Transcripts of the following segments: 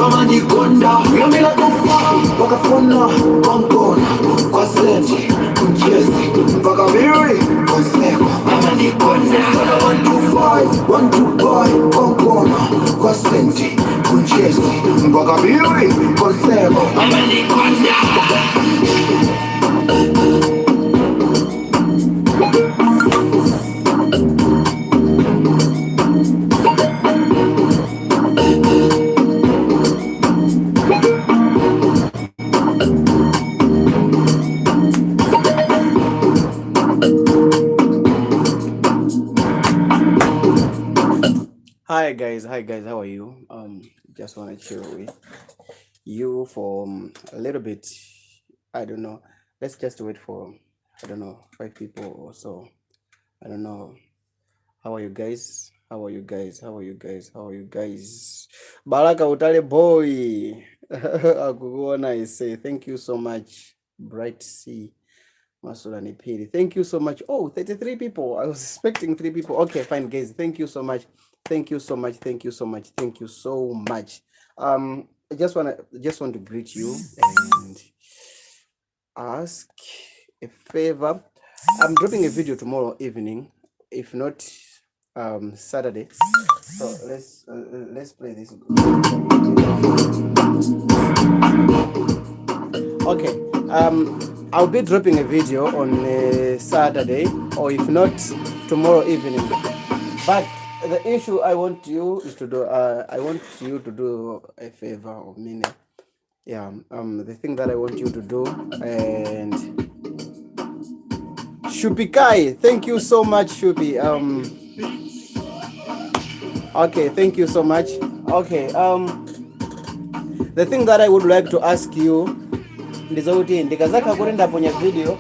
Amanikonda kuyambira kufa wakafuna konkona kwa senti kunjesi mpaka biri konseko. Amanikonda 125 125 konkona kwa senti kunjesi mpaka biri konseko. Amanikonda. Hi guys, hi guys, how are you? Just want to chill with you for a little bit. I don't know. Let's just wait for, I don't know, five people or so. I don't know. How are you guys? How are you guys? How are you guys? How are you guys? Baraka Utale boy. Akukuona, I say thank you so much. Bright C. Masulani Piri. Thank you so much. Oh, 33 people. I was expecting three people. Okay, fine, guys. Thank you so much. Thank you so much. Thank you so much. Thank you so much. I just want to greet you and ask a favor. I'm dropping a video tomorrow evening, if not Saturday. So let's play this. Okay. I'll be dropping a video on Saturday, or if not, tomorrow evening. But the issue I want you is to do. I want you to do a favor of me. Yeah. The thing that I want you to do, and Shupikai, thank you so much, Shupi. Okay, thank you so much. Okay. The thing that I would like to ask you ndizokuti ndikazakha kuti ndaponya video,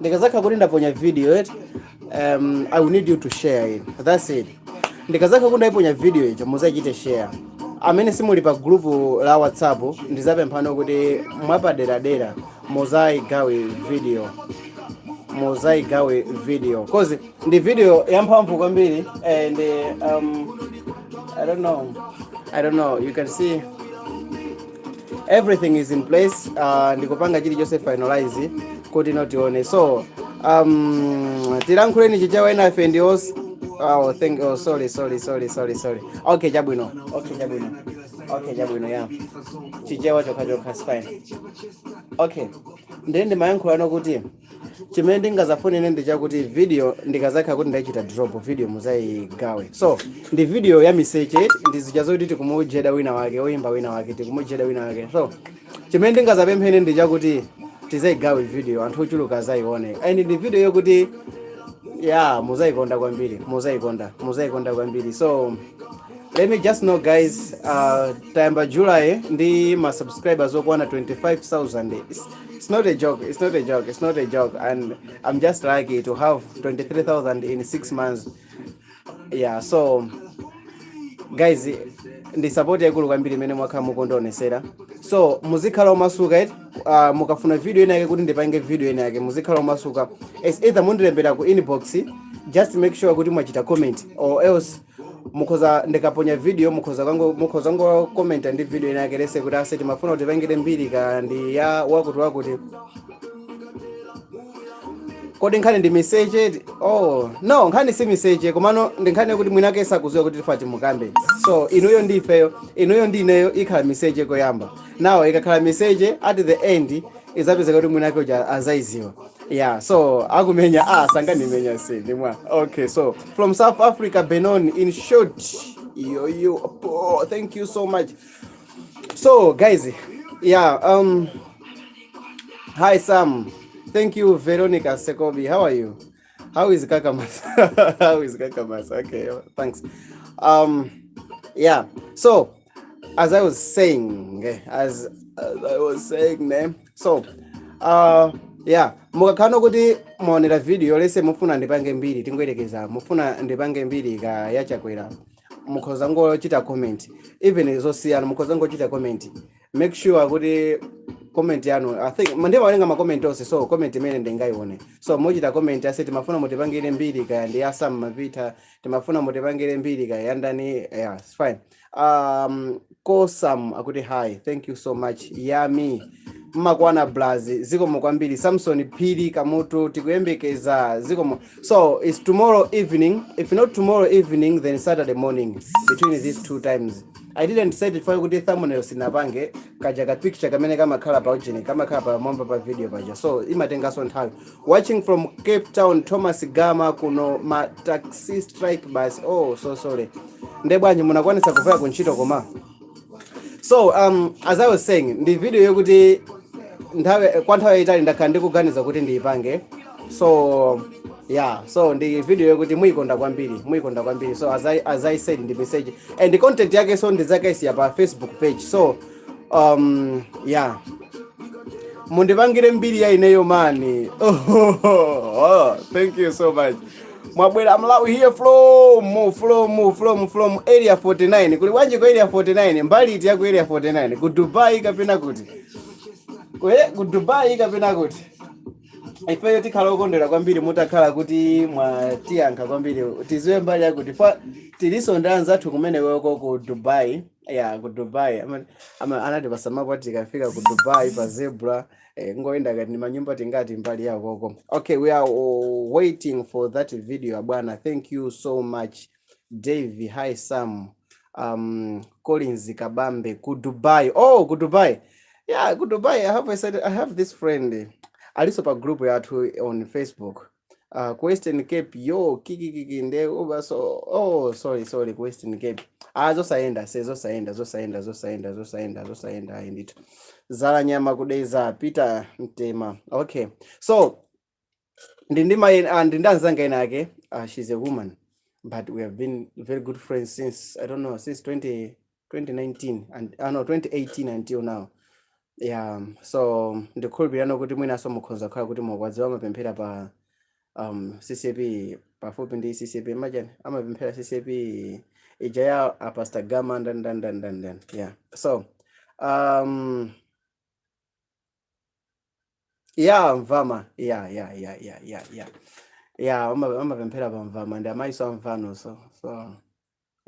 ndikazakha kuti ndaponya video it I will need you to share it. That's it. Ndikazakha kuti ndaiponya video icho, muzachite share. Amene simuli pa group la WhatsApp, ndizapemphano kuti mwapaderadera muzayigawe video, muzayigawe video, 'cause ndi video yamphamvu kwambiri. And I don't know, I don't know, you can see everything is in place. Ndikupanga chilichonse finalize kuti notione. So tilankhuleni Chichewa, ena ife ndios. Oh, thank, oh, sorry, sorry, sorry, sorry, sorry. Okay, chabwino. Okay, chabwino. Okay, chabwino. Yeah, Chichewa chokha chokha is fine. Okay, ndiye ndimayankhulano kuti chimene ndingazafune ine ndi chakuti video ndikazakha kuti ndachita drop video, muzayigawe. So ndi video ya miseche, ndizija zoti tikumujeda wina wake, oyimba wina wake, tikumujeda wina wake. So chimene ndingazapemphene ndi chakuti tizayigawe video, anthu ochuluka azayione. And ndi video yokuti ya muzayikonda kwambiri, muzayikonda, muzayikonda kwambiri. So let me just know, guys, tayamba July ndi ma subscribers okwana 25,000. It's not a joke, it's not a joke, it's not a joke. And I'm just lucky to have 23,000 in 6 months. Yeah, so guys, ndi support yaikulu kwambiri imene mwakhala mukundionesera. So muzikhala omasuka eti. Mukafuna video ina yake kuti ndipange video ina yake, muzikhala omasuka. It's either mundilembera ku inbox, just make sure kuti mwachita comment, or else mukhoza ndikaponya video, mukhoza ngo comment ndi video ina yake lese kuti ase timafuna kuti pangire mbiri ka ndi ya wakuti wakuti. Kodi nkhani ndi miseche? Oh no, nkhani si miseche, komano ndi nkhani yokuti mwinake sakuziwa kuti tifa timukambe. So inuyo ndi ifeyo, inuyo ndi ineyo, ikhala miseche koyamba. Nawo ikakhala miseche, at the end izapezeka kuti mwinake uja azaiziwa. Yeah, so akumenya, ah, sanganimenya sindimwa. Okay, so from South Africa, Benon in short, yo yo, oh, thank you so much. So guys, yeah, hi Sam, thank you. Veronica Sekobi, how are you? How is Kakamas? How is Kakamas? Okay, thanks. Yeah, so as I was saying, as I was saying ne, so yeah, mukakhala kuti muonera video lese, mufuna ndipange mbiri, tingoyerekeza mufuna ndipange mbiri ka yachakwera, mukhoza ngochita comment, even zosiyana mukhoza ngochita comment. Make sure kuti Comment yanu, I think ndimawerenga ma comment onse, so comment imene ndingayione. So muchita comment ase timafuna mutipangire mbiri kaya ndi Asam Mavita, timafuna mutipangire mbiri kaya yandani. Yeah, it's fine. Kosam akuti hi, thank you so much. Yami mmakwana blazi, zikomo kwambiri. Samson Phiri Kamutu, tikuyembekeza, zikomo. So it's tomorrow evening. If not tomorrow evening, then Saturday morning, between these two times. I didn't set it for kuti thumbnail sinapange kaja ka picture kamene kamakhala pa ujeni, kamakhala pamwamba pa video paja, so imatenganso nthawi. Watching from Cape Town, Thomas Gama. Kuno ma taxi strike bus. Oh, so sorry. Nde bwanji, munakwanisa kuvaya kuntchito? Koma so as I was saying, ndi video yokuti nthawi kwa nthawi yayitali ndakhala ndikuganiza kuti ndiyipange. So yeah, so ndi video yokuti muyikonda kwambiri, muyikonda kwambiri. So as I said, ndi message and the content yake, so ndizakaisiya pa Facebook page. So yeah, mundipangire mbiri ya ineyo mani. Oh, thank you so much. Mwabwera Malawi here from Area 49. Kuli bwanji ku Area 49? Mbali iti ya ku Area 49? Ku Dubai kapena kuti ku Dubai kapena kuti? Ifeyo tikhala okondwera kwambiri mutakhala kuti mwatiyankha kwambiri, tiziwe mbali yakuti fa tiliso ndi anzathu kumenekoko ku Dubai ya ku Dubai. Anati pasamapo tikafika ku Dubai pa zebra, ngoyenda kati ni manyumba tingati mbali yakoko. Okay, we are waiting for that video, bwana. Thank you so much, Dave. Hi Sam. Collins Kabambe ku Dubai. Oh, ku Dubai. Yeah, ku Dubai. I have this friend aliso pa group yathu on Facebook. Ku Western Cape yo kikikiki nde uba so. Oh, sorry, sorry, ku Western Cape. Ah, zosayenda se, zosayenda, zosayenda, zosayenda, zosayenda, zosayenda. Ayi ndithu, zala nyama kudeza Peter Mtema. Okay, so ndi ndi anzanga ena ake. She's a woman, but we have been very good friends since, I don't know, since 20, 2019 and no, 2018 until now. Yeah, so ndikhulupirira kuti mwinaso mukhoza kukhala kuti mukwadziwa, amapemphera pa CCAP, pafupi ndi CCAP majani, amapemphera CCAP ija ya Pastor Gama ndan ndan ndan ndan ndan. Yeah, so yeah, mvama. Yeah, amapemphera pa mvama ndi amayiso amvano. So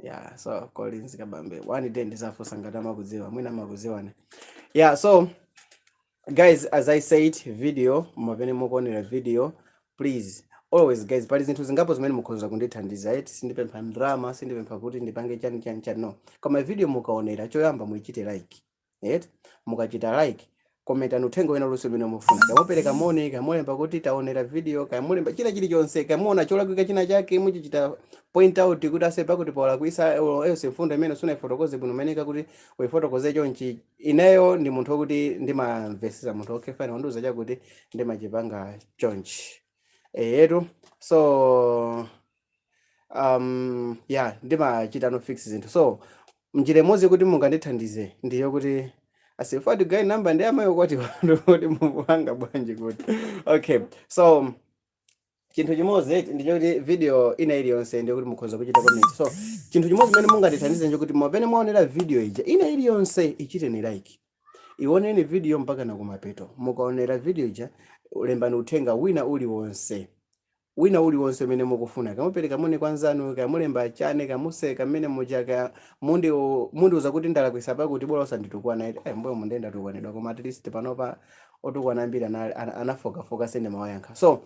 yeah, so Collins Kabambe, one day ndizafunsa ngati amakudziwa, mwina amakudziwani. Yeah, so guys, as I said, video mapene mukuonera video, please, always guys, pali zinthu zingapo zimene mukhoza kundithandiza, right? Sindipempha ndrama, sindipempha kuti ndipange chani chani chani, no. Koma video mukaonera, choyamba muichite like, right? Mukachita like, komentani uthenga wina uliwonse umene mufuna. Kamupereka moni, kamulemba kuti taonera video, kamulemba china chilichonse, kamuona cholakwika china chake, muchichita point out kuti asepa kuti polakwisa yonse mfundo imene sunaifotokoze bwino, umeneka kuti uifotokoze chonchi. Ineyo ndi munthu wokuti ndimamvesesa munthu. Okay, fine, wandiuza chakuti, ndimachipanga chonchi eyetu. So yeah, ndimachita no fix zinthu. So njira imodzi kuti mungandithandize ndiyo kuti asifati guy number ndi amayo kwati kuti mupanga bwanji kuti. Okay, so chinthu chimodzi ndichokuti video ina iliyonse ndiyokuti mukhoza kuchita comment. So chinthu chimodzi chimene mungatithandize nchokuti mwapene mwaonera video ija ina iliyonse, ichiteni like, ioneni video mpaka na kumapeto. Mukaonera video ija, lembani uthenga wina uliwonse, wina uliwonse umene mukufuna. Kamupereka moni kwa nzanu, kamulemba chane, kamuseka mmene muchaka, mundi mundiuza kuti ndalakwisa pakuti, bola osanditukwana. Iti mbuyo mundenda tukwanidwa, koma at least panopa otukwana ambiri anafokafoka, sende mawayankha. So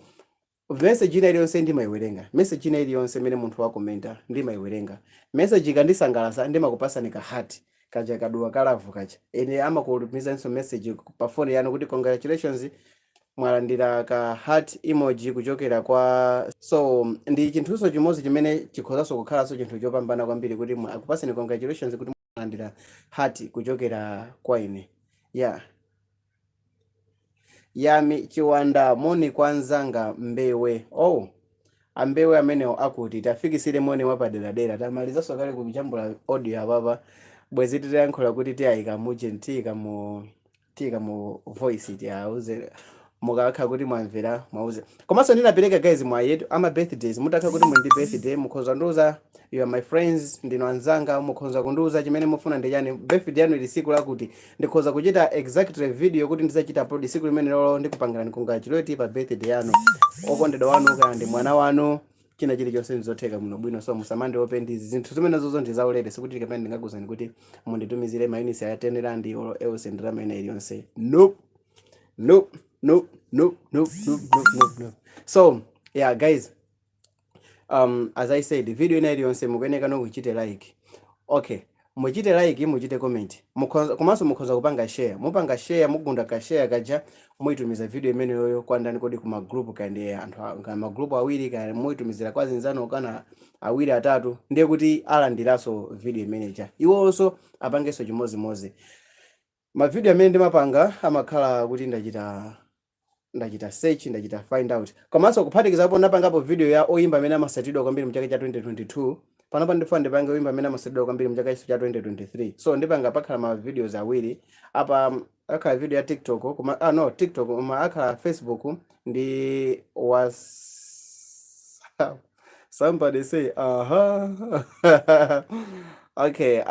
message ina iliyonse ndimayiwerenga. Message ina iliyonse imene munthu wakomenta ndimayiwerenga. Message ikandisangalatsa, ndimakupasani ka heart kaja, kaduwa ka love kaja. Ene amakutumizanso message pa phone yanu kuti congratulations, mwalandira ka heart emoji kuchokera kwa. So ndi chinthuso chimodzi chimene chikhozanso kukhalanso chinthu chopambana kwambiri kuti akupaseni congratulations kuti mwalandira heart kuchokera kwa ine. Yeah. Yami Chiwanda, moni kwa nzanga Mbewe. Oh, ambewe amenewo akuti tafikisire moni wapaderadera. Tamalizanso kale kujambula audio apapa, bwezi titayankhula kuti tiyayika muje, tiyika mu voice, tiyauze. Mukakhala kuti mwamvera, mwauze. Komanso ndinapereka, guys, mwayetu ama birthdays. Mutakhala kuti muli ndi birthday, mukhoza kundiuza. You are my friends, ndinu anzanga. Mukhoza kundiuza chimene mufuna ndi chani, birthday yanu ili siku lakuti, ndikhoza kuchita exactly video kuti ndizachita upload siku limene lolo, ndikupangirani congratulate pa birthday yanu, okondedwa wanu kana ndi mwana wanu, china chilichonse ndizotheka muno bwino. So musamandiope ndi zinthu zimene zozo ndi zaulere. Sikuti kapena ndingakuuzani kuti munditumizire ma units ya 10 rand or else ndalama ina iliyonse. Nope, nope, nope, nope, nope, nope, nope, nope, nope. So yeah, guys, as I said, video ina iliyonse mukuyeneka nokuchite like. Okay, muchite like, muchite comment. Komanso mukhoza kupanga share. Mupanga share, mugunda ka share kaja, muyitumiza video imeneyoyo kwa ndani kodi? Kuma group kandi anthu ka ma group awiri, kaya muyitumizira kwa zinzano kana awiri, atatu, ndiye kuti alandiranso video imeneja, iwonso apangenso chimozimozi. Ma video amene ndimapanga amakhala kuti ndachita search, ndachita find out. Komanso kuphatikizapo, ndapangapo video ya oyimba amene amasatidwa kwambiri mchaka cha 2022. Panopa ndifuna ndipange oyimba amene amasatidwa kwambiri mchaka iso cha 2023. So ndipanga, pakhala ma videos awiri apa. Akhala video ya TikTok koma, ah, no TikTok, koma akhala Facebook ndi WhatsApp. Somebody say aha. Okay,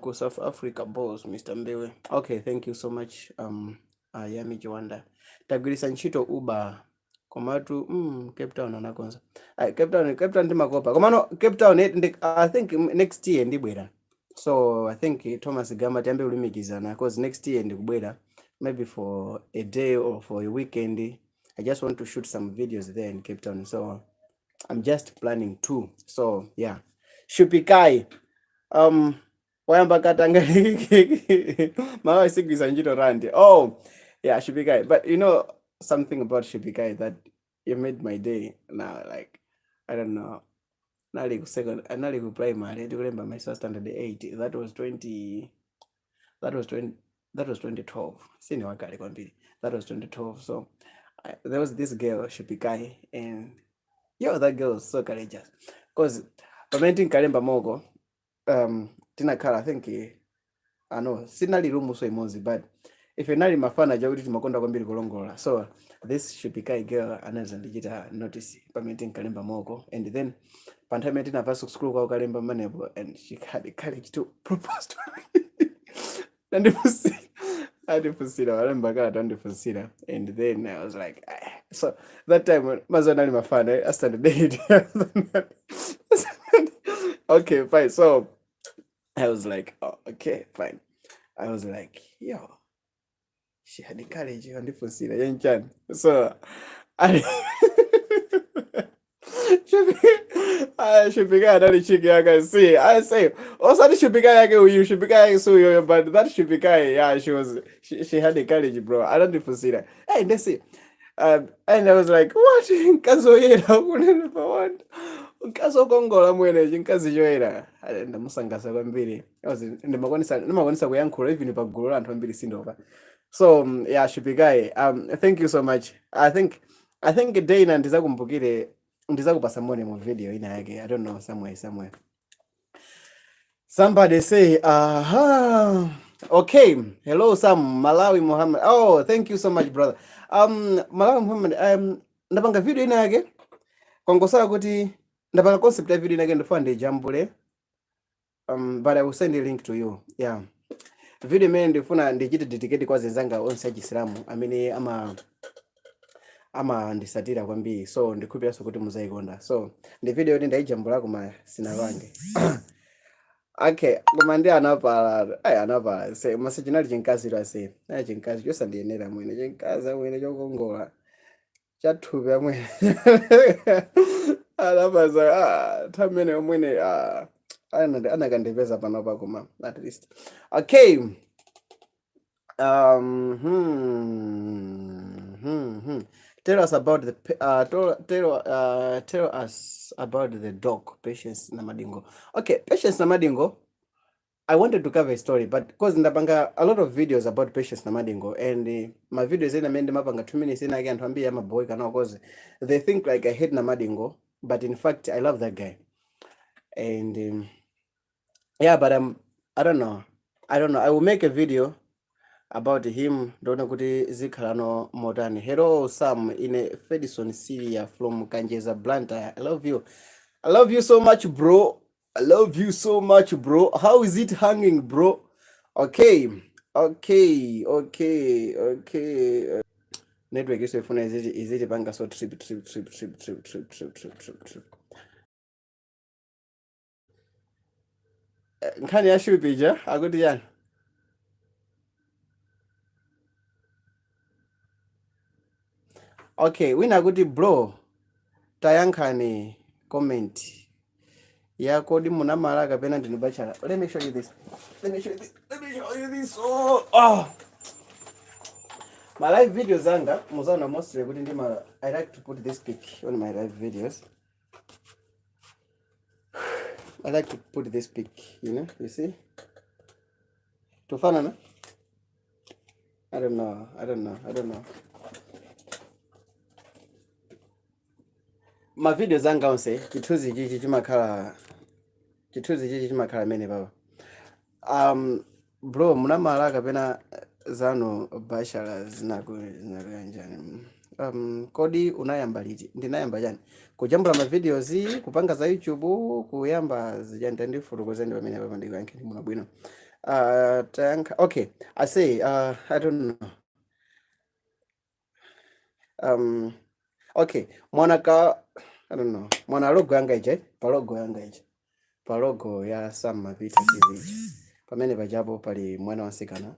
ku South Africa boss, Mr. Mbewe. Okay, thank you so much. Yami Chiwanda. Tagwiritsa ntchito Uber komatu Cape Town anakonza. Ay, Cape Town, Cape Town ndimakopa. Komano Cape Town I think next year ndibwera. So I think Thomas Gama, tiyambe kulumikizana because next year ndikubwera maybe for a day or for a weekend. I just want to shoot some videos there in Cape Town. So I'm just planning to. So yeah. Shupikai. Wayamba katanga Malawi sigwisa ntchito randi. Oh yeah, Shupikai. But you know something about Shupikai that you made my day now? Like, I don't know, nali ku second, nali ku primary, ndikulemba my standard 8. That was 20, that was 20, that was 2012. Sini wakale kwambiri. That was 2012. So there was this girl, Shupikai, and yo, that girl was so courageous because pamene tinkalemba mock, tinakhala, I think, ano sinali room so imodzi, but ife nali mafana chakuti timakonda kwambiri kulongola. So this Shupikai girl anazandichita notice pamene tinkalemba mock, and then pa nthawi imene tinapasa ku school kwawo kalemba manepo, and she had the courage to propose to me. Nandifunsira, andifunsira, walemba kalata, andifunsira, and then I was like, ah. So that time mazo nali mafana, eh, standard 8. Okay, fine. So I was like, "Oh, okay, fine." I was like, yo, she had the courage andifunsira yenchani. So I Shupika anali chiki yake. See, I say osati Shupika yake uyu, Shupika yake si uyoyo, but that Shupika, yeah, she had the courage, bro. Anandifunsira. Hey, ndesi, and I was like, "What? Mkazi oyera kunene pa what? Mkazi okongola mwene, mkazi choyera." Ndamusangasa kwambiri. Ndimakwanisa kuyankhula even pa gulu la anthu ambiri, sindopa. So yeah, Shupikai, thank you so much. I think day ina ndizakumbukire, ndizakupasa moni mu video ina yake. I don't know, somewhere, somewhere. Somebody say aha. Okay, hello Sam Malawi Muhammad. Oh, thank you so much, brother. Malawi Muhammad, ndapanga video ina yake, kongosala kuti ndapanga concept ya video ina yake, ndifuna ndijambule, but I will send a link to you. Yeah, video imene ndifuna ndichite dedicate kwa zinzanga onse achisilamu amene amandisatira kwambiri. So ndikhulupiraso kuti muzayikonda. So ndi video yoti ndayijambula koma sinapange. Okay, koma ndi anapala, ayi, anapala se mase chinali chinkazi ase ayi, chinkazi chosandiyenera mwene, chinkazi amwene, chokongola, chathupi amwene. Anapaza, ah, tamene omwene, ah, anakandipeza panopa, koma at least. Okay, Tell us about the tell us about the dog, Patience Namadingo. Okay, Patience Namadingo. I wanted to cover a story, but because ndapanga a lot of videos about Patience Namadingo, and my videos ena amene ndimapanga 2 minutes ena ake, anthu ambiri amaboyka now because they think like I hate Namadingo, but in fact I love that guy. And yeah, but I don't know. I don't know. I will make a video. about him, ndione kuti zikhalano motani. Hello Sam, ine Fedison Syria from Kanjeza, Blantyre. I love you, I love you so much, bro. I love you so much, bro. How is it hanging, bro? Okay. Network iso ifuna iziti iziti panga so trip trip trip trip trip trip trip trip trip trip. Nkhani ya shupi ija akuti yani? Okay, wina akuti, bro, tayankhani comment ya kodi munamala kapena ndinu bachelor? Let me show you this, let me show you this, let me show you this. Oh. My live videos anga muzaona mostly kuti ndima, I like to put this pic on my live videos. I like to put this pic, you see, tufanana. I don't know, I don't know, I don't know. Ma videos anga onse chithunzi chichi chimakhala, chithunzi chichi chimakhala mene papa. Bro, munamala kapena zanu bachelor zinakuyanjani? Kodi unayamba liti? Ndinayamba chani? Kujambula ma videos, kupanga za YouTube, kuyamba zijani? Tandifotokozeni pamene papa ndikuyankheni muno bwino. Tayankha. Okay, I say, I don't know. Okay, mwana ka, I don't know, mwana logo yanga ije, pa logo yanga ije, pa logo ya Sam Mapita TV ije, pamene pajapo pali mwana wansikana.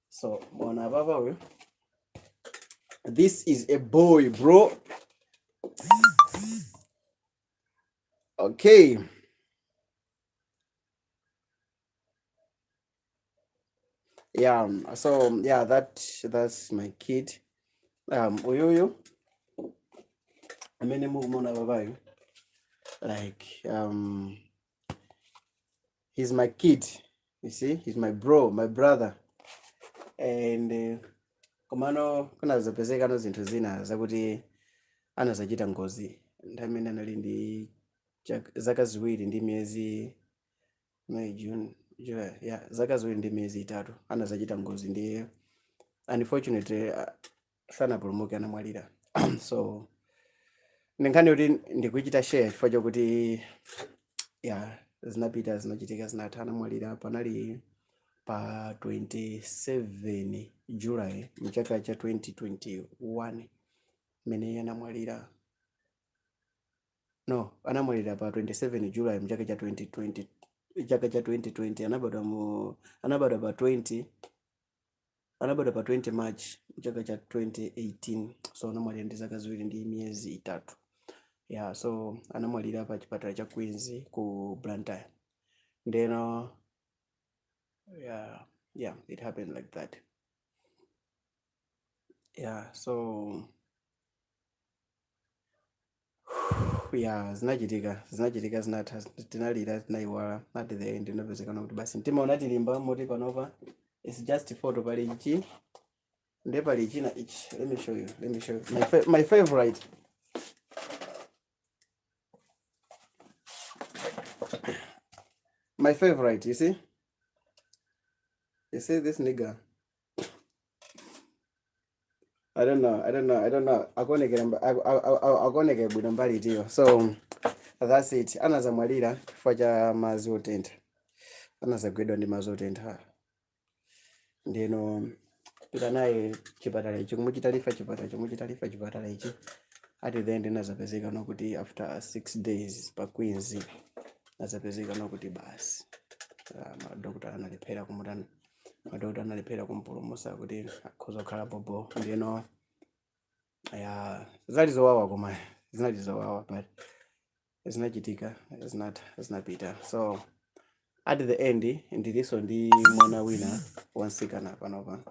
So mwana baba uyu, this is a boy, bro. Okay, yeah, so yeah, that's my kid. Uyuyu amene mukumona babayu, like, he's my kid, you see, he's my bro, my brother. And komano kunazapezekano zinthu zina zakuti anazachita ngozi nthawi imene anali ndi zaka 2 ndi miyezi, May, June, July, yeah, zaka 2 ndi miyezi 3 anazachita ngozi ndi unfortunately sanapulumuke, anamwalira. So ndi nkhani yoti ndikuichita share chifukwa chokuti, yeah, zinapita, zinachitika, zinatha, anamwalira. Panali pa 27 July mchaka cha 2021 mmene anamwalira. No, anamwalira pa 27 July mchaka cha 2020, chaka cha 2020. Anabadwa pa 20, anabadwa pa 20 March mchaka cha 2018. So anamwalira ndi zaka 2 ndi miyezi 3. Yeah, so anamwalira pa chipatala cha Queens ku Blantyre. Ndeno yeah, it happened like that. Yeah, so yeah, zinachitika, zinachitika, zinatha, tinalira, tinayiwala. At the end inapezekana kuti basi mtima unatilimba moti panopa it's just photo. Pali ichi, nde pali china ichi. Let me show you, let me show you my favorite. My favorite, you see, you see this nigga. I don't know, I don't know, I don't know. Akuonekera akuonekera bwino mbali itiyo. So that's it. Anazamwalira chifukwa cha madzi otentha. Anazagwidwa ndi madzi otentha. Ndino pita naye chipatala ichi, kumuchita refer chipatala, chumuchita refer chipatala ichi. At the end inazapezeka no kuti after 6 days pa Queens nazapezeka no kuti basi, madokotala analephera kumutani, madokotala analephera kumpulumutsa kuti akhoza kukhala bobo. Ndino ya zinali zowawa, koma zinali zowawa, but zinachitika, zinatha, zinapita. So at the end ndilinso ndi mwana wina wansikana panopa,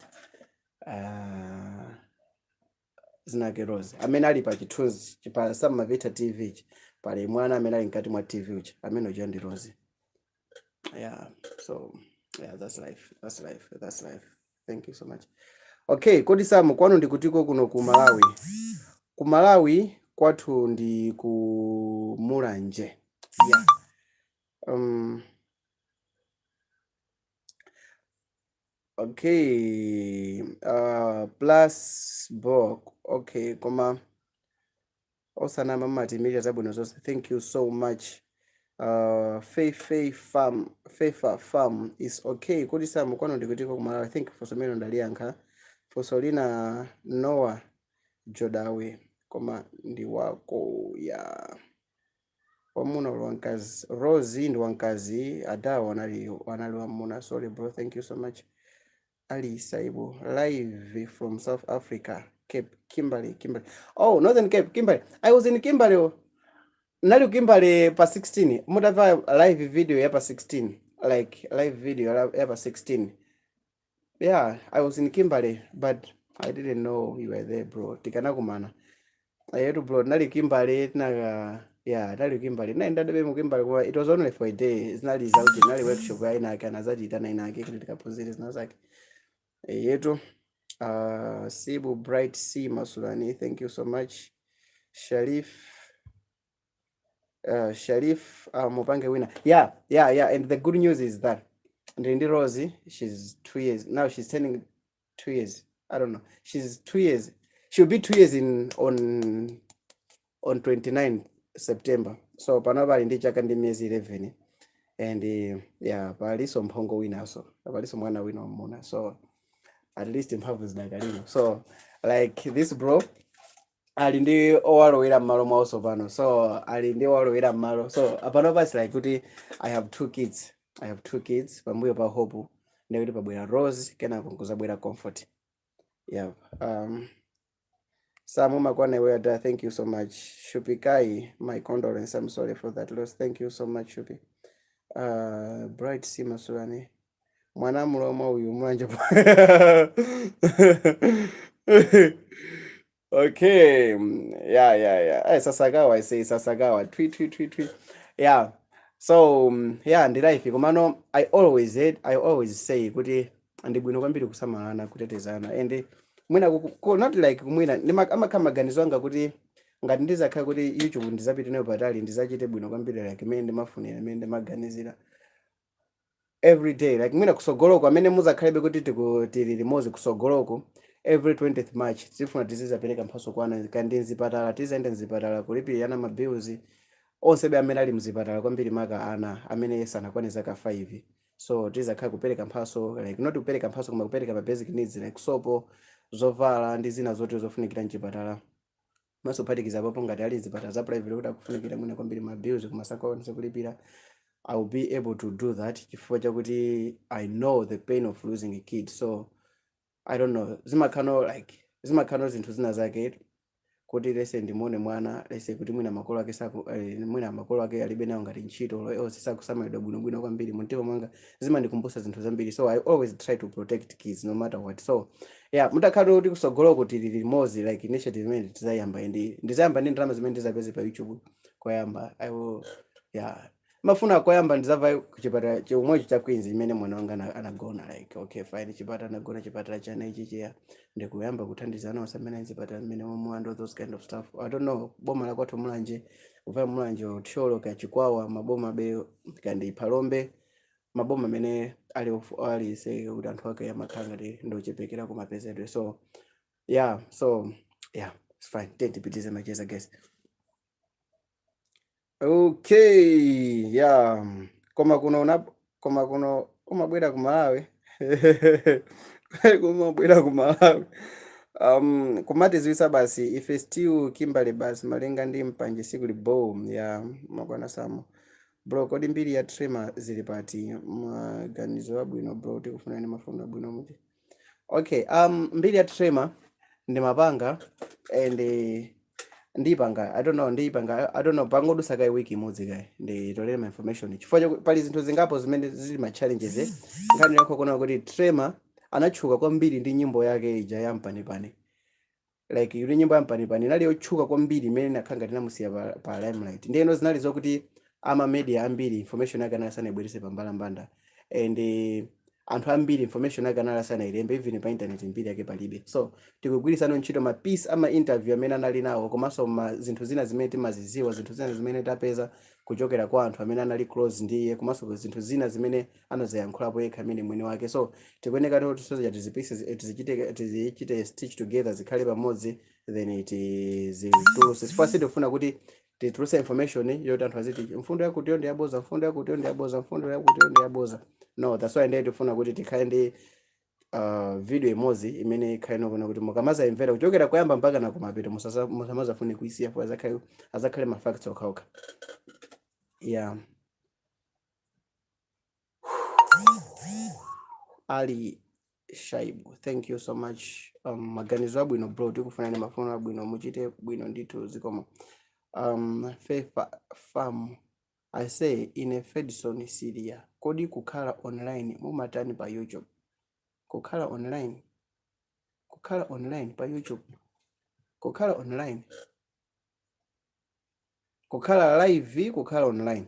zinake Rose, amene ali pa chithunzi pa Sam Mavita TV ichi. Pali mwana amene ali mkati mwa TV uchi, amene uja ndi Rose. Yeah, so yeah, that's life, that's life, that's life. Thank you so much. Okay, kodi Sam, kwanu ndi kutiko kuno ku Malawi? Ku Malawi kwathu ndi ku Mulanje. Yeah. Okay, plus bro. Okay, koma osanama, mumatiimirira zabwino zonse. Thank you so much. Feifei Farm, Feifa Farm is okay. Kodi Samu, kwano ndikutiko kumalawi? I think funso mene ndaliyankha. Funso lina, Noah Jodawe, koma ndi wako ya wamuna uli wamkazi? Rose ndi wamkazi, adawo anali wamuna. Sorry bro, thank you so much. Ali Saibu, live from South Africa, Cape Kimberley, Kimberley. Oh, Northern Cape, Kimberley. I was in Kimberley. Oh. Nali ku Kimberley pa 16. Mutava live video ya pa 16. Like live video ya pa 16. Yeah, I was in Kimberley, but I didn't know you were there, bro. Tikanakumana. Ayetu bro, nali Kimberley, tinaka, yeah, nali Kimberley. Naenda dabe mu Kimberley kwa it was only for a day. Zinali zauti, nali workshop ya inake, anazati itana inake kuti tikaphunzire zina zake. Yetu. Sibu Bright C Masulani, thank you so much. Sharif, Mupange winner. Yeah. And the good news is that Ndindi Rosie, she's 2 years now. She's turning 2 years. I don't know. She's 2 years. She'll be 2 years in on 29 September. So pano ali ndi chaka ndi miyezi 11. And yeah, paliso mphongo winaso. Paliso mwana wina wamuna. So at least mphamvu zidakalino. So like this bro ali ndi owalowera m'malo mwawo pano, so ali ndi owalowera m'malo. So apano pasi like kuti I have two kids, I have two kids. Pambuyo pa Hope ndikuti pabwera Rose, kenako nkuzabwera Comfort. Yeah. Samu Makwane Weda, thank you so much. Shupikai, my condolence. I'm sorry for that loss. Thank you so much, Shupi. Bright C Masulani. Mwana mulomo uyu mwanje. Okay. Yeah. Hey, Sasagawa, I say Sasagawa. Tweet, tweet, tweet, tweet. Yeah. So, yeah, ndi life. Komano, I always say kuti ndi bwino kwambiri kusamalana, kutetezana. And mwina not like mwina amakhala maganizo anga kuti ngati ndizakhala kuti YouTube ndizapite nayo patali, ndizachite bwino kwambiri like imene ndimafunira, imene ndimaganizira every day, like mwina kusogoloko amene muzakhalebe kuti tili limodzi kusogoloko, every 20th March tifuna tizizapereka mphaso kwana kandi mzipatala, tizayenda mzipatala kulipirana ma bills onse be amene ali mzipatala, kwambiri maka ana amene sanakwane zaka 5. So tizakhala kupereka mphaso, like not kupereka mphaso koma kupereka ma basic needs like sopo, zovala ndi zina zoti zofunikira mchipatala. Maso kuphatikiza apapo, ngati ali mzipatala za private kuti akufunikira mwina kwambiri ma bills koma sakwanisa kulipira, I will be able to do that chifukwa chakuti I know the pain of losing a kid. So I don't know, zimakhala like zimakhala zinthu zina zake kuti lese ndimuone mwana lese kuti mwina makolo ake saku mwina makolo ake alibe nawo ngati ntchito onse sakusamalidwa bwinobwino kwambiri. Mumtima mwanga zimandikumbusa zinthu zambiri, so I always try to protect kids no matter what. So yeah, mutakhala kuti kusogoloko tili limodzi, like initiative imene tizayamba, ndi ndizayamba ndi ndalama zimene ndizapeze pa YouTube koyamba. I will, yeah, mafuna koyamba ndizava kuchipatala chomwecho cha Queens imene mwana wanga anagona. Like okay, fine, chipatala anagona, chipatala chana ichi chiya, ndikuyamba kuthandizana onse amene anzipatala mmene momwe and all those kind of stuff. I don't know, boma la kwathu Mulanje, kuva Mulanje, Thyolo, Kachikwawa, maboma be kandi Phalombe, maboma amene ali se kuti anthu ake amakhala ngati ndochepekera kumapezedwe. So yeah, it's fine. Tiyeni tipitize macheza, guys. Okay, yeah, koma kuno koma kuno umabwera ku Malawi, kumabwera ku Malawi, kumatiziwisa basi. Ife still Kimberley basi, malinga ndi mpanje sikuli bo ya makwana. Samo bro, kodi mbiri ya Trema zili pati? Maganizo abwino bro, tikufuna ni mafundo abwino muti. Okay, mbiri ya Trema ndimapanga and ndiyipanga, I don't know, ndiyipanga, I don't know, pangodusa kai wiki imodzi kai nditolere ma information chifukwa pali zinthu zingapo zimene zili ma challenges, eh. Nkhani yakho kuona kuti Trema anatchuka kwambiri ndi nyimbo yake ija ya Mpanipani. Like ili nyimbo ya Mpanipani inali yotchuka kwambiri imene inakhala ngati inamusiya pa limelight. Ndiyeno zinali zokuti ama media ambiri information yake anali asanayibwerese pambalambanda and Anthu ambiri information yake anali asanayilembe, even pa internet mbiri yake palibe. So tikugwirisano ntchito ma piece ama interview amene anali nawo, komanso ma zinthu zina zimene timaziziwa, zinthu zina zimene tapeza kuchokera kwa anthu amene anali close ndi iye, komanso zinthu zina zimene anaziyankhulapo yekha amene mwini wake. So tikuyeneka kuti soja tizipise, tizichite stitch together, zikhale pamodzi, then tizituluse, chifukwa sitifuna kuti tituluse information yoti anthu aziti mfundo yakutiyo ndi yaboza, mfundo yakutiyo ndi yaboza, mfundo yakutiyo ndi yaboza. No, that's why ndiye tifuna kuti tikhale ndi video imodzi imene ikhale nokona kuti mukamazayimvera kuchokera kuyamba mpaka na kumapeto, musamazafune kuisiya, for azakhale ma facts okhaokha. Yeah. Ali Shaibu, thank you so much. Maganizo abwino bro, tikufunani mafuno abwino, muchite bwino ndithu, zikomo. Fefa Farm, I say ine Fedson Syria, kodi kukhala online mumatani pa YouTube? Kukhala online, kukhala online pa YouTube, kukhala online, kukhala live, kukhala online,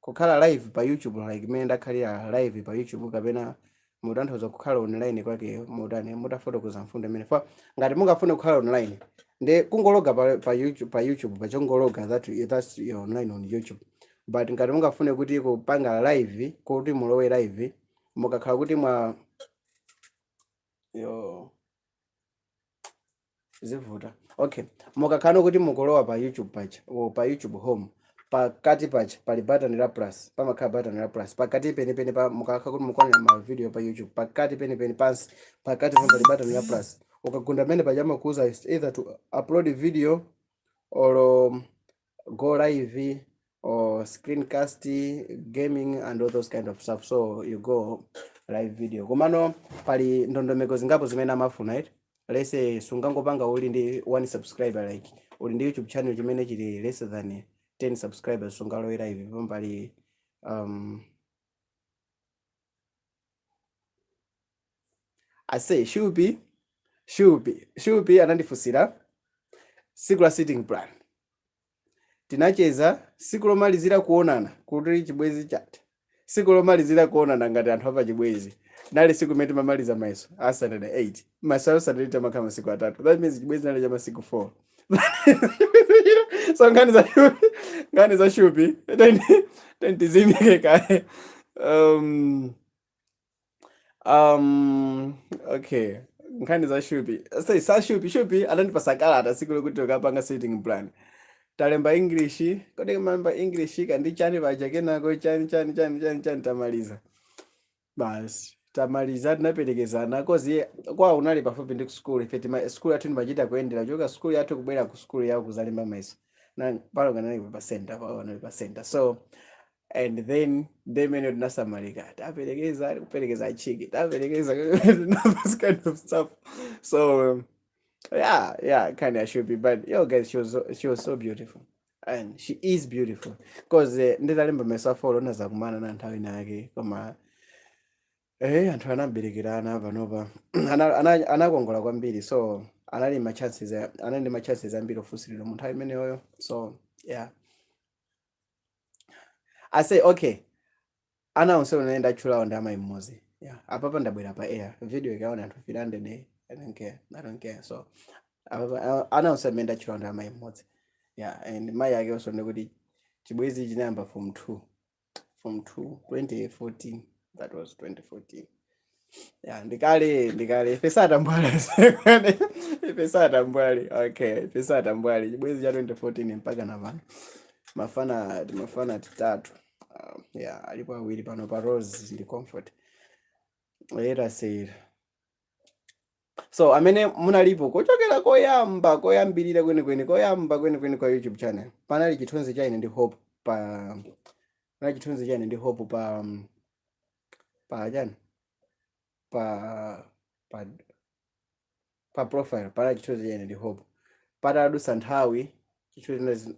kukhala live pa YouTube, like imene ndakhalira live pa YouTube, kapena mutanthauza kukhala online kwake mutani? Mutafotokoza mfundo imene fa ngati mungafune kukhala online ndi kungologa pa YouTube, pa YouTube pachongologa, that's you're online on YouTube. But ngati mungafune kuti kupanga live, kuti mulowe live, mukakhala kuti mwa yo zivuta. Okay, mukakhala kuti mukulowa pa YouTube pacha or pa YouTube home, pakati pacha pali button la plus, pamakhala button la plus pakati penipeni pa. Mukakhala kuti mukuonera ma video pa YouTube, pakati penipeni pansi pakati pa pali button la plus. Ukagunda pamene paja amakuuza is either to upload video or go live or screencast, gaming and all those kind of stuff. So you go live video. Komano pali ndondomeko zingapo zimene amafuna, right? Let's say sungangopanga uli ndi one subscriber, like uli ndi YouTube channel chimene chili less than 10 subscribers, sungalowe live. Pali I say Shupi, Shupi, Shupi anandifusira siku la sitting plan. Tinacheza siku lomalizira kuonana kuti chibwezi chatha, siku lomalizira kuonana ngati anthu apa chibwezi nali siku imene timamaliza mayeso a standard 8. Mayeso a standard 8 amakhala masiku 3, that means chibwezi nali cha masiku 4. So nkhani za Shupi, nkhani za Shupi tizimike kaye. Okay, nkhani za Shupi, say sa Shupi, Shupi anandipasa kalata siku lokuti ukapanga sitting plan, talemba English, kodi malemba English kandi chani paja, kenako chani chani chani chani chani, tamaliza basi, tamaliza, tinaperekezana 'cause kwawo unali pafupi ndi school. Ife tima school yathu timachita kuyendera choka school yathu kubwera ku school yawo kuzalemba mayeso na palo kanali pa center, palo kanali pa center. So and then ndemene tinasamalika, taperekeza, kuperekeza achiki, taperekeza, those kind of stuff. So yeah, kind of should be, but yo guys, she was so beautiful and she is beautiful because nditalemba mayeso a four nazakumana na nthawi inake, koma anthu anaberekerana panopa, anakongola kwambiri. So anali ma chances, anali ndi ma chances ambiri ofusiridwa mu nthawi imeneyoyo. So yeah, I say okay, ana onse amene ndatchulawo ndi amayi mmodzi. Yeah, apapa ndabwera pa air, video ikaona anthu 300, I don't care, I don't care. So apapa ana onse amene ndatchulawo ndi amayi mmodzi. Yeah, and mayi ake also ndikuti chibwezi chinayamba form 2, form 2, 2014, that was 2014. Yeah, ndikale, ndikale, ife satambwale, ife satambwale. Okay, ife satambwale. Chibwezi cha 2014 mpaka na pano mafana, mafana titatu. Yeah, alipo awiri pano pa, Rose ndi Comfort. Era sera. So amene munalipo kuchokera koyamba, koyambirira kwenikweni, koyamba kwenikweni kwa YouTube channel, panali chithunzi cha ine ndi Hope pa, panali chithunzi cha ine ndi Hope pa chani, pa profile, panali chithunzi cha ine ndi Hope. Patadusa nthawi chithunzi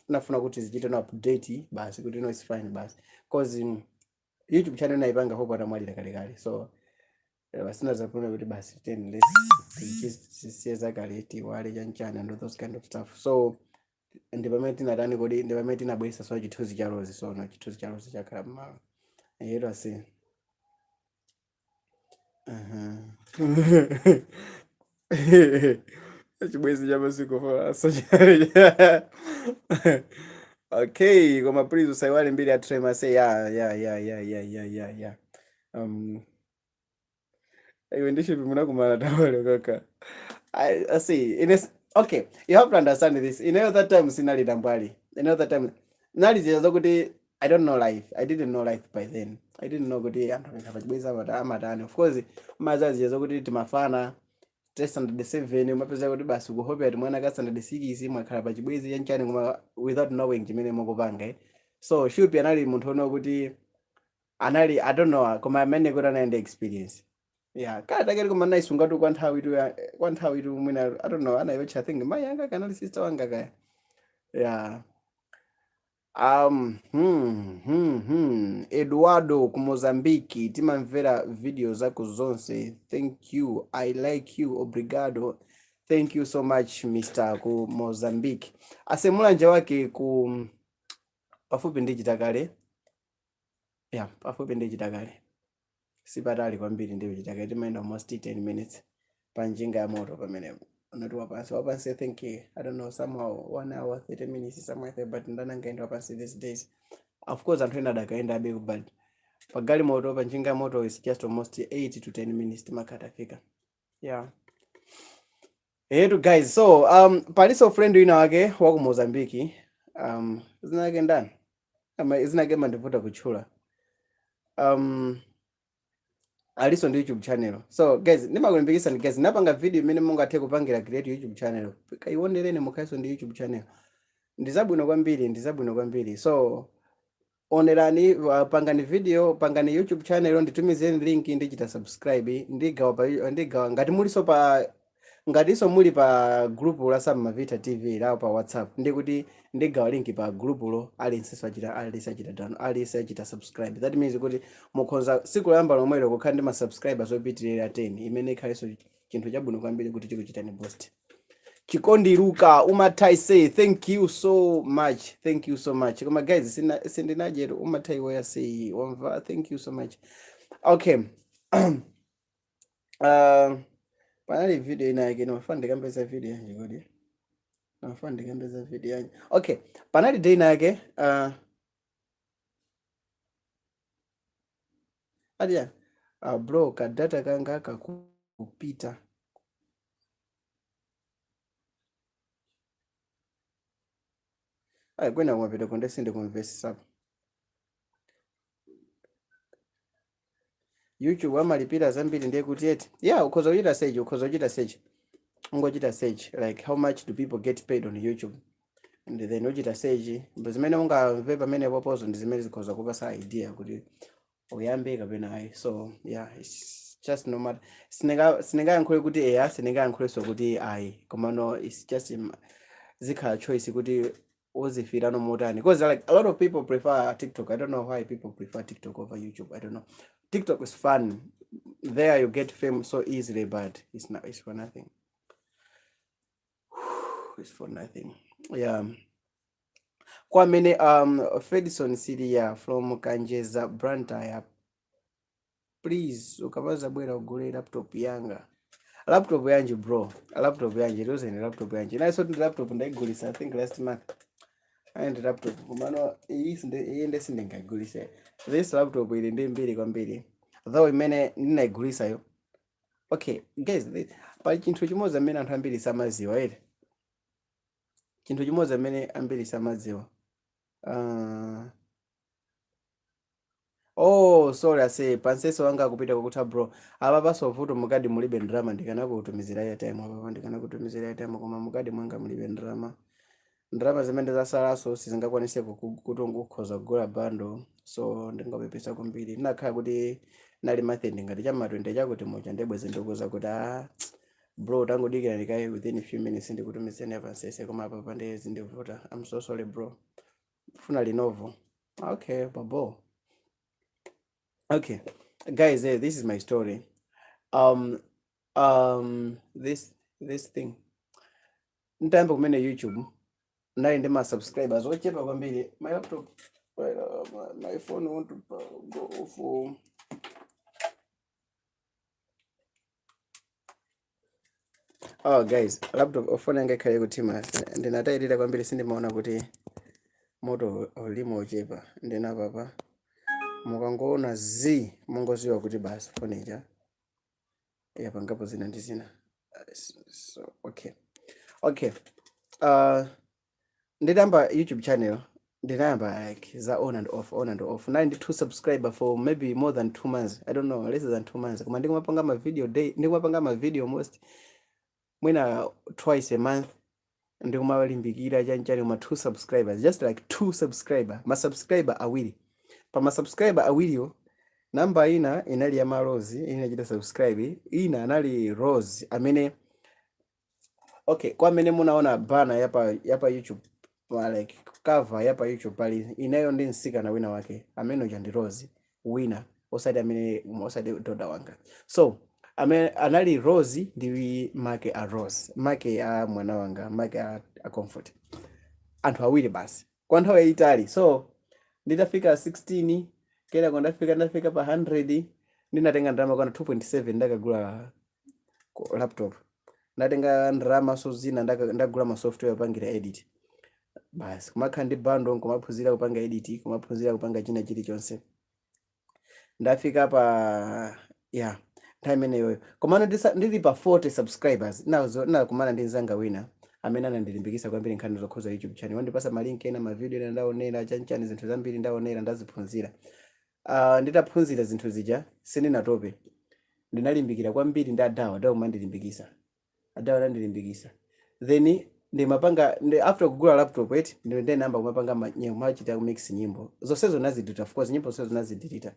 nafuna kuti zichite no update basi, kuti no, it's fine basi, 'cause YouTube channel naipanga Hope atamwalira kalekale. So basi nazapuna kuti basi then let's tisiye zakale, tiwale chanchani and all those kind of stuff. So ndi pamene tinatani kodi, ndi pamene tinabweresa so chithunzi cha Rose. So no, chithunzi cha Rose chakhala mmalo ero asi. Chibwezi cha masiku four. Okay, koma please usaiwale mbiri ya Trema say yeah. Iwe ndisho munakumana tawale kaka. I see. Okay, you have to understand this. In that time sinali tambwali. In that time nali zija zokuti I don't know life. I didn't know life by then. I didn't know kuti anthu akakhala pachibwezi amatani. Of course, mazazi zokuti timafana te standard 7, umapeza kuti basi kuhopera ati mwana ka standard 6 mwakhala pachibwezi chanchani, koma without knowing chimene mukupanga, eh. So Shupi anali munthu ono kuti anali, I don't know, koma amene kuti anali ndi experience. Yeah, kaya takati koma naisungatu kwa nthawi tu kwa nthawi tu mwina, I don't know, anayotcha, I think mayi anga kanali sister wanga kaya. Yeah. Eduardo ku Mozambique, timamvera video zako zonse. Thank you. I like you. Obrigado. Thank you so much, Mr. ku Mozambique. Asemulanje wake ku pafupi ndi Chitakale. Yeah, pafupi ndi Chitakale. Sipatali kwambiri ndi Chitakale. Timayenda almost 10 minutes pa njinga ya moto pamenepo. Unati wapansi wapansi, I think, I don't know, somehow 1 hour 30 minutes somewhere there, but ndanangaenda wapansi these days. Of course anthu ena adakaenda abe, but pa galimoto, pa njinga ya moto is just almost 8 to 10 minutes timakhala tafika. Yeah. Etu guys, so paliso friend wina wake wa ku Mozambique. Zina lake ndani? Ama zina lake mandivuta kutchula. Aliso ndi YouTube channel. So guys, ndimakulimbikitsani guys, napanga video imene mungathe kupangira create YouTube channel. Kaiondereni mukhalenso ndi YouTube channel. Ndizabwino kwambiri, ndizabwino kwambiri. So onerani, pangani video, pangani YouTube channel, nditumizeni link, ndichita subscribe, ndigawa pa ndigawa ngati muliso pa ngatinso muli pa group la Sam Mavita TV lawo pa WhatsApp, ndikuti ndigawa link pa group lo, aliyense achita aliyense achita down, aliyense achita subscribe. That means kuti mukhoza siku loyamba lomwelo kukhala ndi ma subscribers opitirira 10, imene ikhalenso chinthu chabwino kwambiri kuti chikuchitani boost. Chikondi Luka umathai say thank you so much, thank you so much. Koma guys, sina sindinajero umathai waya say wamva, thank you so much. Okay, panali video ina yake nomafana ndikambeza video yanje kodi nomafana ndikambeza video yanje. Okay, panali day ina yake ati bro, ka data kanga kakupita. Ayi, kwena kumapita konde sindikumvesisapo. YouTube amalipira zambiri, ndiye kuti eti yeah, ukhoza kuchita search, ukhoza kuchita search, ungochita search like how much do people get paid on YouTube, and then uchita search zimene ungamve pamene popozo ndi zimene zikhoza kupasa idea kuti uyambe kapena ayi. So yeah, it's just normal. Sindingayankhule kuti eya, sindingayankhulenso kuti ayi, komano it's just zikhala choice kuti uzifira no motani, because like a lot of people prefer TikTok. I don't know why people prefer TikTok over YouTube. I don't know. TikTok is fun there, you get fame so easily, but it's not, it's for nothing, it's for nothing. Yeah, kwa amene Fedison Siria from Kanjeza, Blantyre, please ukapaza bwera ugule laptop yanga. Laptop yanji bro? Laptop yanji? Tiuzeni laptop yanji. Naso ndi laptop ndaigulisa, I think last month. Ayi, ndi laptop, komano iyi iyi nde sindingaigulise. This laptop ili ndi mbiri kwambiri though, imene ndinaigulisayo. Okay guys, pali chinthu chimodzi amene anthu ambiri samaziwa ere, chinthu chimodzi amene ambiri samaziwa. Oh, sorry ase, panseso wanga akupita kukutha bro. Apa paso vuto mukadi mulibe ndrama, ndikanakutumizira airtime apa, ndikanakutumizira airtime, koma mukadi mwanga mulibe ndrama. Ndrama zimene zasalaso sizingakwanise kuti ukhoza kugula bundle, so ndingapepesa kwambiri. Ndinakhala kuti nali mathende ngati chama 20 chakuti mucha ndebweze ndikuza kuti ah bro, tangodikira ndikaye, within a few minutes ndikutumizeni pansese, koma apa pande zindivuta. I'm so sorry bro. Funa Lenovo? Okay, babo. Okay guys, this is my story. This thing, ntayamba kumene YouTube ndali ndi ma subscribers ochepa kwambiri. My laptop, my phone want to go off. Oh guys, laptop, phone yanga ikhale kuthima. Ndinatayirira kwambiri, sindimaona kuti moto ulimo ochepa. Ndinapapa mukangoona z mungoziwa kuti basi, phone ija yapangapo zina ndi zina. So okay, nditayamba YouTube channel, ndinayamba like za on and off, on and off. 92 subscriber for maybe more than 2 months, I don't know, less than 2 months, koma ndikumapanga ma video day, ndikumapanga ma video most mwina twice a month, ndikumalimbikira chanchani, ma two subscribers, just like two subscriber, ma subscriber awiri. Pa ma subscriber awiriwo, namba ina inali ya Malozi, inachita subscribe, ina anali Rose amene, okay, kwa amene munaona banner yapa YouTube, pa like cover yapa YouTube, pali ineyo ndi msikana wina wake amene uja ndi Rose wina, osati amene, osati doda wanga. So amene anali Rose ndi make a Rose, make a mwana wanga, make a Comfort, anthu awiri basi kwa nthawi yayitali. So nditafika 16, kenako ndafika pa 100, ndinatenga ndalama kwana 2.7, ndakagula laptop. Ndatenga ndalama so zina, ndagula ma software opangira edit basi, kumakhala ndi bundle, kumaphunzira kupanga edit, kumaphunzira kupanga china chilichonse. Ndafika pa ya nthawi imeneyoyo, komano ndili pa 40 subscribers, nazo nakumana ndi mzanga wina amene anandilimbikitsa kwambiri nkhani zokhuza YouTube channel, wandipasa ma link ena, ma video ena ndaonera, chanchani, zinthu zambiri ndaonera, ndaziphunzira. Nditaphunzira zinthu zija, sindinatope, ndinalimbikira kwambiri ndi adawa. Adawa kumandilimbikisa, adawa anandilimbikisa. Then ndimapanga after kugula laptop eti, ndinayamba kumapanga machita mix nyimbo zonsezo, nazidilita. Of course, nyimbo zonsezo nazidilita.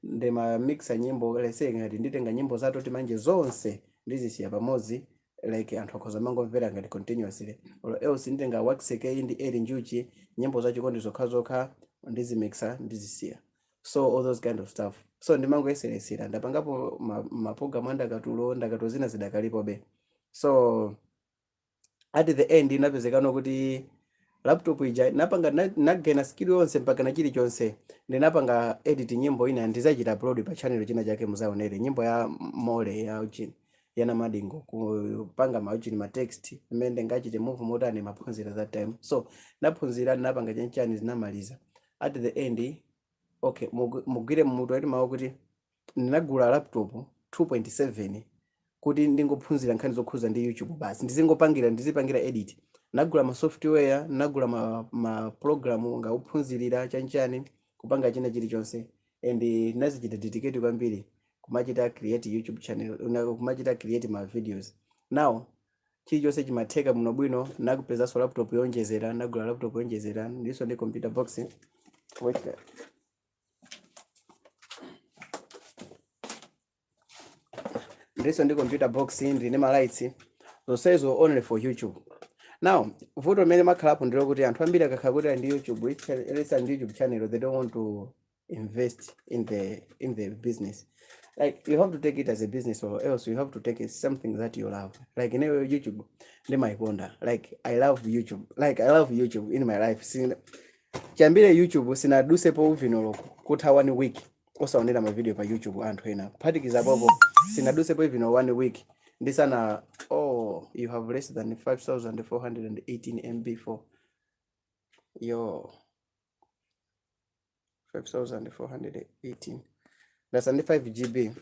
Ndimamixa nyimbo, let's say ngati nditenga nyimbo zatoti manje zonse ndizisiya pamodzi, like anthu akhoza mangomvera ngati continuously, or else nditenga Waxeke ndi Eli Njuchi, nyimbo zachikondi zokhazokha, ndizimixa, ndizisiya. So all those kind of stuff. So ndimangoyeseresera, ndapangapo ma program andakatulo, ndakatulo zina zidakalipobe. So at the end inapezekano kuti laptop ija napanga nagena skill yonse mpaka na chilichonse. Ndinapanga edit nyimbo ina, ndizachita upload pa channel china chake, muzaonere nyimbo ya Mole ya Eugene yana Madingo, kupanga ma Eugene ma text imene ndingachite move motani, maphunzira that time. So naphunzira, ndinapanga chanchani, zinamaliza at the end. Okay, mugwire mmutu ati mawu kuti ndinagula laptop 2.7 kuti ndingophunzira nkhani zokhuza ndi YouTube basi, ndizingopangira, ndizipangira edit. Nagula ma software, nagula ma program ngauphunzirira chanchani, kupanga china chilichonse, and nazichita dedicate kwambiri kumachita create YouTube channel, kumachita create ma videos. Now chilichonse chimatheka muno bwino. Nakupezanso laptop yonjezera, nagula laptop yonjezera, ndiso ndi computer box. Wait, ndiso ndi computer box, ndine ma lights, zonsezo only for YouTube. Now vuto limene makhalapo ndilo kuti anthu ambiri akakhala kuti ali ndi YouTube, let's say ndi YouTube channel, they don't want to invest in the business. Like you have to take it as a business, or else you have to take it something that you love. Like ineyo YouTube ndimayikonda. Like I love YouTube, like I love YouTube in my life. Chiyambire YouTube sinadusepo even kutha one week osaonera ma video pa YouTube anthu ena, kuphatikiza popo sinadusepo even one week ndisana. Oh, you have less than 5418 MB for yo 5418, ndasa ndi 5 GB,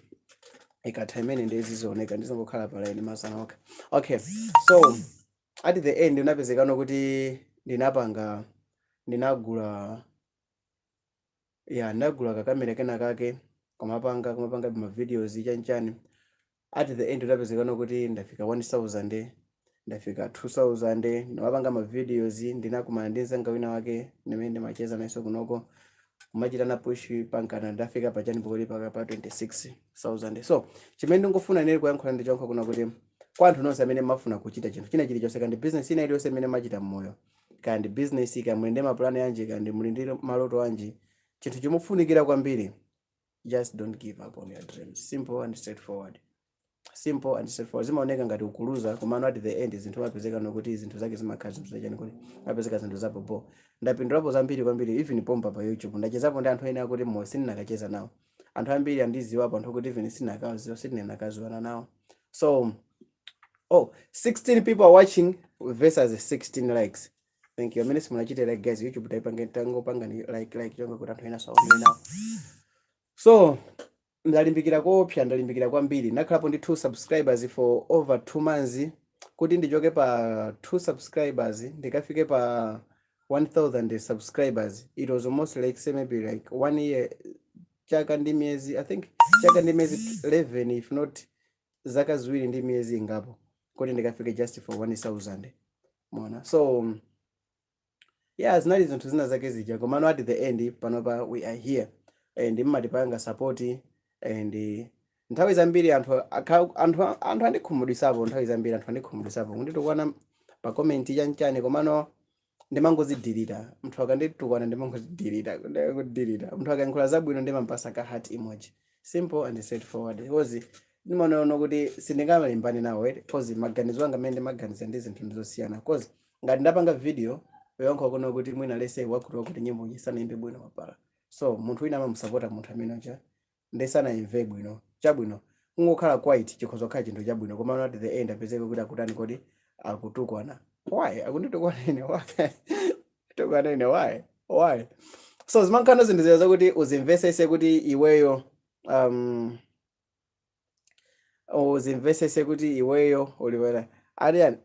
ikatha imene ndizizioneka, ndizongokhala pa line masana. Okay, so at the end unapezekano kuti ndinapanga, ndinagula, ya, ndinagula kakamera kena kake, kumapanga ma videos chanchani. At the end unapezekano kuti ndafika 1000, ndafika 2000, ndimapanga ma videos. Ndinakumana ndi mzanga wina wake ndimene ndimacheza nayenso kunoko, kumachitana push pankana ndafika pachani pokoti paka pa 26,000. So chimene ndingofuna nene kuyankhula ndi chonkha kuna kuti kwa anthu nonse amene mafuna kuchita chinthu china chilichonse, kandi business ina iliyonse imene machita mmoyo, kandi business, kaya muli ndi mapulani anji, kandi muli ndi maloto anji, chinthu chomufunikira kwambiri, just don't give up on your dreams. Simple and straightforward, simple and straightforward. Zimaoneka ngati ukuluza, komano at the end zinthu mapezeka nokuti zinthu zake zimakhala zinthu zachani, kuti mapezeka zinthu zapopo. Ndapindulapo zambiri kwambiri even pompa pa YouTube. Ndachezapo ndi anthu ena akuti mo sindinakacheza nawo, anthu ambiri andiziwapo, anthu akuti even sindinakaziwa, sindinakaziwana nawo. So Oh, 16 people are watching versus 16 likes. Thank you. Amene simunachite like, guys, YouTube taipange tangopangani like like chonga kuti anthu ena saonere nawo. So ndalimbikira koopsa, ndalimbikira kwambiri. Ndakhalapo ndi 2 subscribers for over 2 months. Kuti ndichoke pa 2 subscribers ndikafike pa 1000 subscribers, it was almost like, say, maybe like one year, chaka ndi miyezi, I think chaka ndi miyezi 11, if not zaka 2 ndi miyezi ingapo, kuti ndikafike just for 1000, mona. So yeah, zinali zinthu zina zake zija, komano at the end panopa we are here and mmatipanga support. And nthawi zambiri anthu anthu andikhumudwisapo, nthawi zambiri anthu andikhumudwisapo kunditukwana pa comment chanchani, komano ndimangozideleta. Munthu akanditukwana ndimangozideleta, kudeleta. Munthu akayankhula zabwino ndimampasa ka heart emoji, simple and straightforward, because ndimaona kuti sindingamalimbane nawo, because maganizo anga amene ndimaganiza ndi zinthu ndizosiyana. Cause ngati ndapanga video yoyankha kuno kuti mwina lese wakuti wakuti nyimbo iyi sanayimbe bwino mapala, so munthu wina amamusapota munthu amene uja ndisanayimve bwino, chabwino kungokhala quiet chikhoza kukhala chinthu chabwino. Koma at the end apezeke kuti akutani kodi? Akutukwana. Why akunditukwana ine? Why tukwana ine? Why? So zimankhano zinthu zija zakuti uzimvesese kuti iweyo uzimvesese kuti iweyo uliwera arian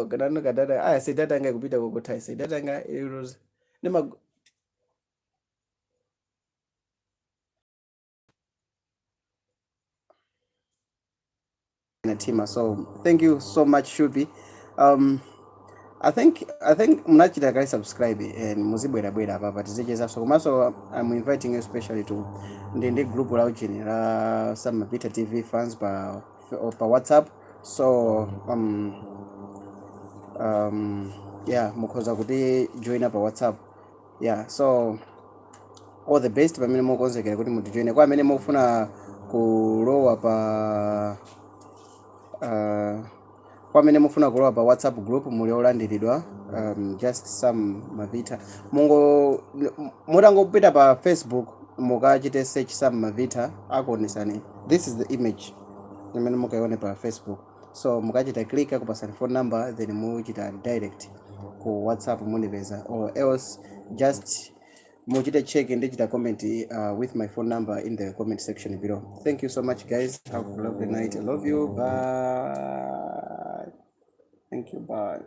kanano kadata aya se data anga ikupita kokutha, se data anga iruza ndima tima. So thank you so much, Shupi. I think munachita kale subscribe and muzibwerabwera apa tizicheza. Komanso I'm inviting you especially to ndi group la uchini la Sam Mavita TV fans pa WhatsApp. So yeah, mukhoza kuti join pa WhatsApp. Yeah, so all the best pamene mukonzekera kuti mutijoine. Kwa amene mukufuna kulowa pa kwa amene mufuna kulowa pa WhatsApp group, muli olandiridwa. Just Sam Mavita, mungo mutangopita pa Facebook mukachite search Sam Mavita, akuonesani. This is the image imene mukaione pa Facebook. So mukachita click, akupasani phone number, then muchita direct ku WhatsApp, munipeza, or else just muchite check ndichita comment with my phone number in the comment section below. Thank you so much, guys. Have a lovely night. I love you. Bye. Thank you. Bye.